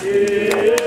Yeah.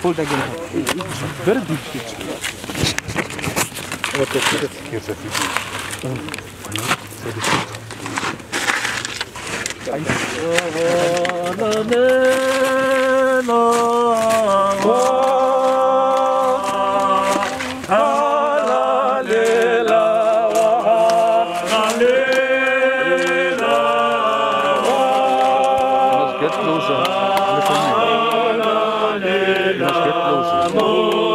Fold again. Very deep. Get closer. You must get closer.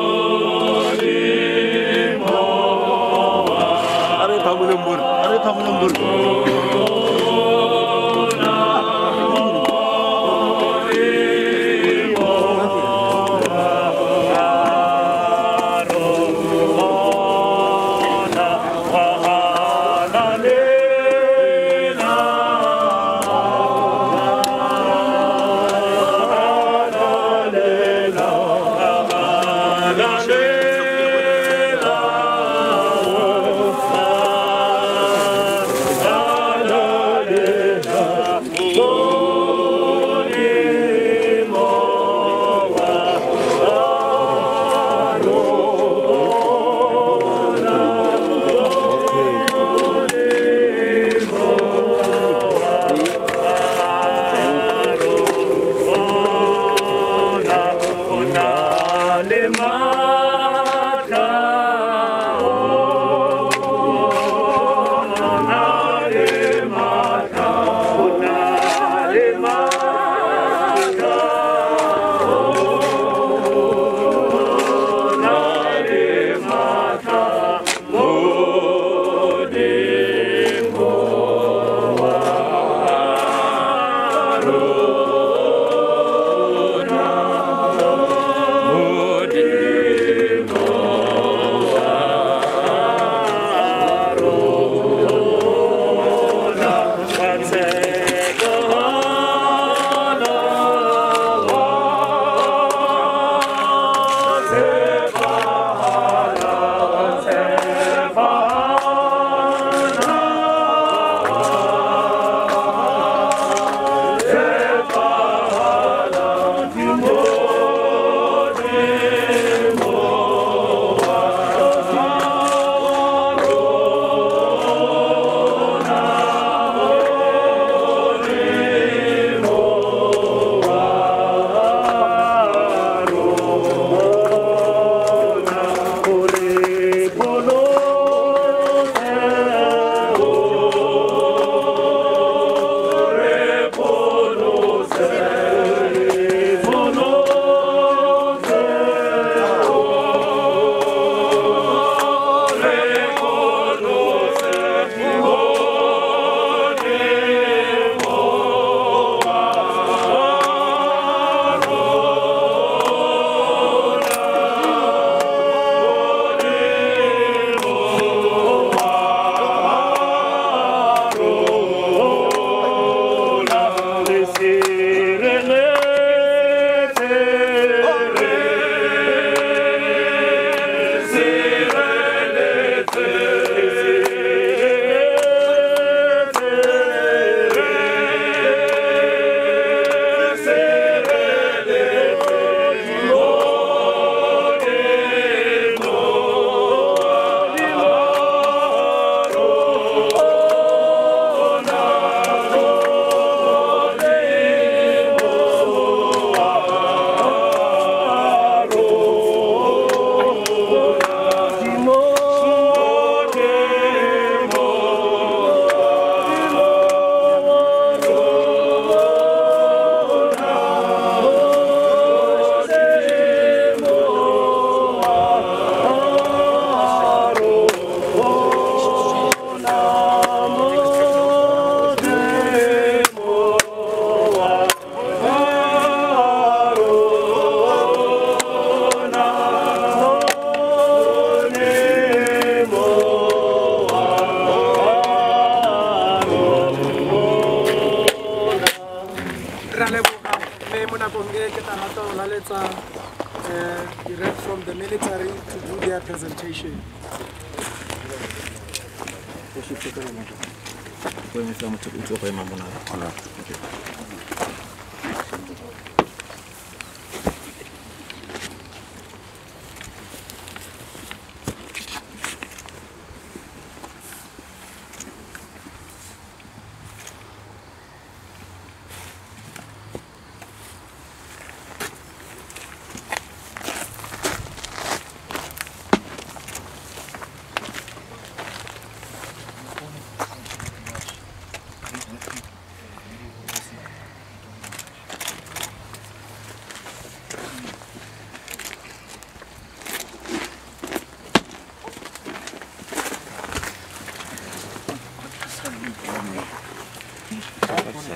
The rep from the military to do their presentation.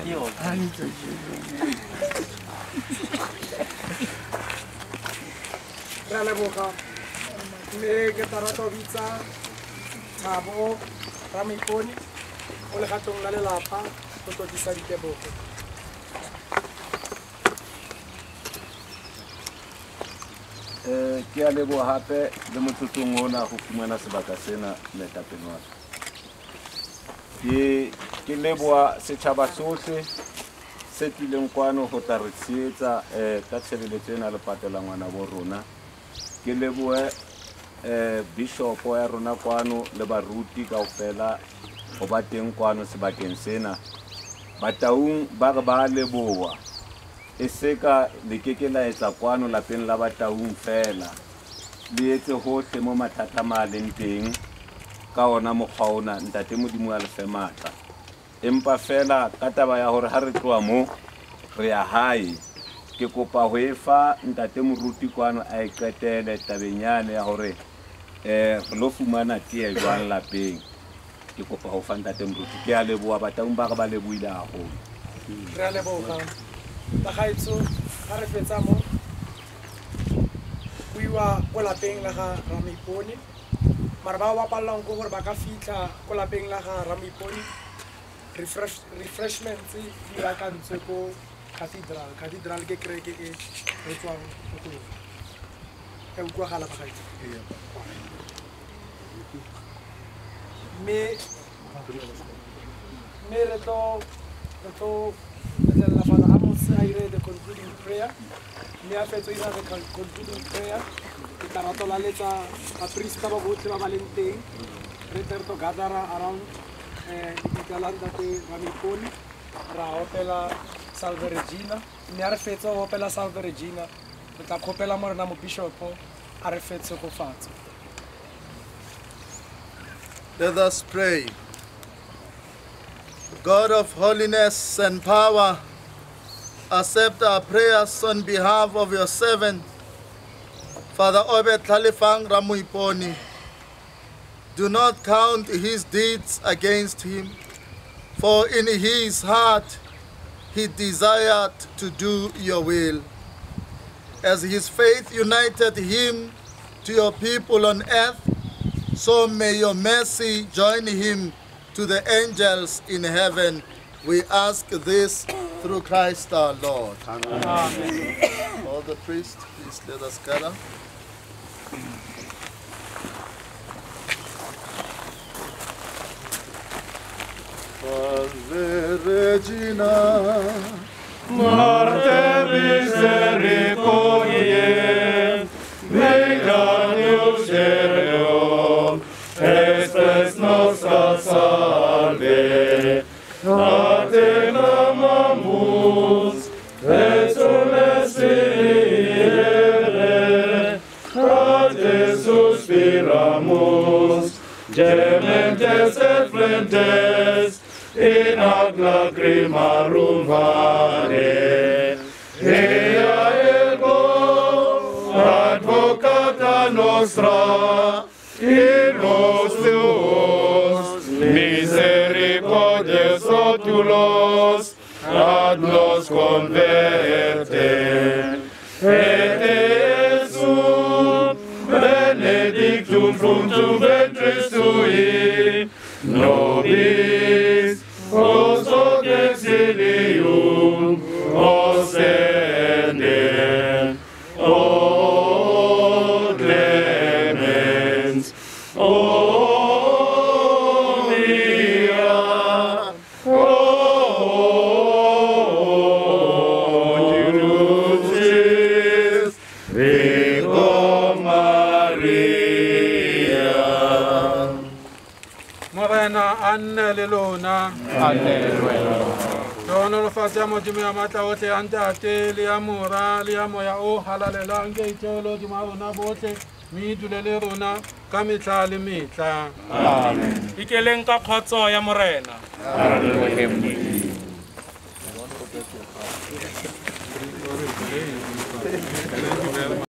Re a leboga mme ke tla rata ho bitsa Thabo Ramoipone o legatong la lelapa go tlotlisa ditebogo. Ke a leboha hape le motsotsong ona ho fumana sebaka sena moetapele wa ka. Ke leboha setjhaba sohle se tlileng kwano ho tla re tshehetsa ka tshebeletso ena lepato la ngwana bo rona. Ke lebohe bishopo ya rona kwano le baruti kaofela ho ba teng kwano sebakeng sena. Bataung ba re ba leboha. E se ka le ke ke la etsa kwano lapeng la Bataung fela, le etse hohle mo mathata ma leng teng ka ona mokgwa ona. Ntate Modimo a le fe matla. Empa fela ka taba ya hore ha re tloha mo re ya hae, ke kopa ho e fa ntate moruti kwano a e qetele tabeng yane ya hore re lo fumana tee jwang lapeng. Ke kopa ho fa ntate moruti. Ke a leboha Bataung ba re ba lebohile haholo. Re a leboha. Bagaetsho ga re fetsa mo go iwa ko lapeng la ga Ramoipone, mara ba ba palelwang ke gore ba ka fitlha ko lapeng la ga Ramoipone, refreshments di bakantswe ko cathedral. Cathedral ke kereke e re tswang ko go yona. E utlwagala bagaetsho? Mme re tlo letlelela Father Amos a ire the concluding prayer. Mme a fetso ira the concluding prayer, ke tla rata ho laletsa baprista ba botlhe ba ba leng teng, re tle re tlo gathera around lebitla la ntate Ramoipone, ra opela Salve Regina. Mme a re fetsa ho opela Salve Regina, re tla kgopela morena mobishopo a re fe tshegofatso. Let us pray. God of holiness and power, accept our prayers on behalf of your servant, Father Obed Tlhalefang Ramoipone. Do not count his deeds against him, for in his heart he desired to do your will. As his faith united him to your people on earth, so may your mercy join him to the angels in heaven. We ask this through Christ our Lord. Amen. All the priests, please let us gather. Salve Regina, Mater misericordiae, vita dulcedo, espes nostra salve. A te clamamus, et sules ere, a te suspiramus, gementes et flentes, in ac lacrimarum vade. Ea ergo, advocata nostra, in nos tuos, misericordias oculos, ad nos converte. Et Jesum, benedictum fructum ventris tui, nobis, os hoc exilium, ostende. O clemens, o mia, o dulcis Virgo Maria. Morena a nne le lona. A nne le wena. Hlohonolofatso ya Modimo ya matla ohle, ya Ntate le ya Mora le ya Moya o Halalelang, ke itsholo hodima rona bohle, mme e dule le rona ka mehla le mehla. Amen. Ikeleng ka kgotso ya Morena. A re leboheng Modimo.